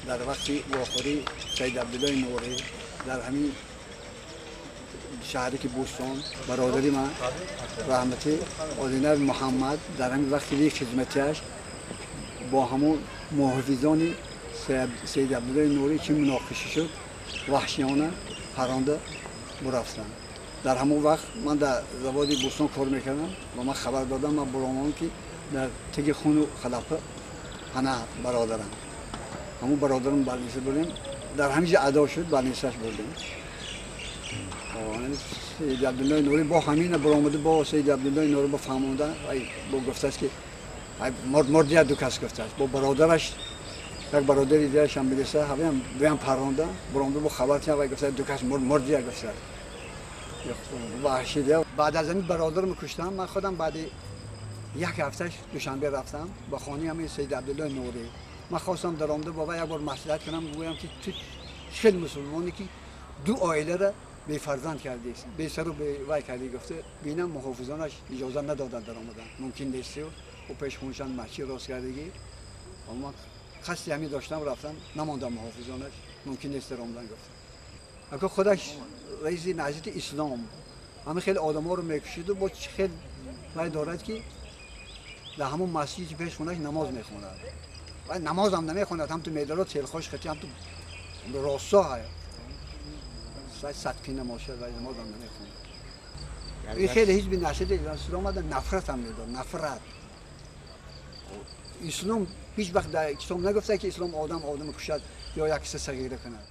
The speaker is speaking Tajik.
Дар вақти вохӯрӣ Саид Абдуллои Нурӣ дар ҳамин шаҳре ки Бӯстон, бародари ман раҳмати Одинаев Муҳаммад дар ҳамин вақти хизматиаш бо ҳамон муҳофизони Саид Абдуллои Нурӣ чӣ муноқиша шуд, ваҳшиёна паронда бурафтанд. Дар ҳамон вақт ман дар заводи Бӯстон кор мекардам ва ман хабар додам, ман буромадам, ки дар теги хуну халапа ҳана бародарам, ҳамон бародарам больница бурдем, дар ҳамин ҷо адо шуд, больницаш бурдем. Саид Абдуллои Нурӣ бо ҳамина буромада, бо Саид Абдуллои Нурӣ бо фаҳмонда, бо гуфтааст, ки мордия ду кас гуфтааст, бо бародараш, як бародари дигарашам милиса ҳавиам паронда буромада, бо хабар тиям, вай гуфта, ду кас мордия гуфтааст. Ваҳшидия. Баъд аз ҳамин бародарам куштам, ман худам баъди як ҳафташ Душанбе рафтам ба хонаи ҳамин Саид Абдуллои Нурӣ. Ман хостам даромада бо вай як бор маслиҳат кунам, гӯям, ки ту хеле мусулмоне, ки ду оилара бефарзанд кардӣ, бесару бевай кардӣ, гуфта бинам, муҳофизонаш иҷоза надоданд даромадан, мумкин нестю ӯ пеш хуншан масҷид рост кардагӣ. Ман қасди ҳамин доштам, рафтам, намондам, муҳофизонаш мумкин нест даромадан гуфта. Ака худаш раиси Наҳзати Ислом ҳамин хеле одамҳоро мекушиду бо чӣ хел вай дорад, ки дар ҳамон масҷиди пеш хонаш намоз мехонад, вай намозам намехонад, ҳам ту медарод селхош хати, ҳам ту росто садқи намоз шуд, вай намозам намехонад. Ин хеле ҳизби Наҳзати Ислом омада, нафратам медод, нафрат. Ислом ҳеҷ вақт дар китоб нагуфта, ки ислом одам одамро кушад ё як киса сағира кунад.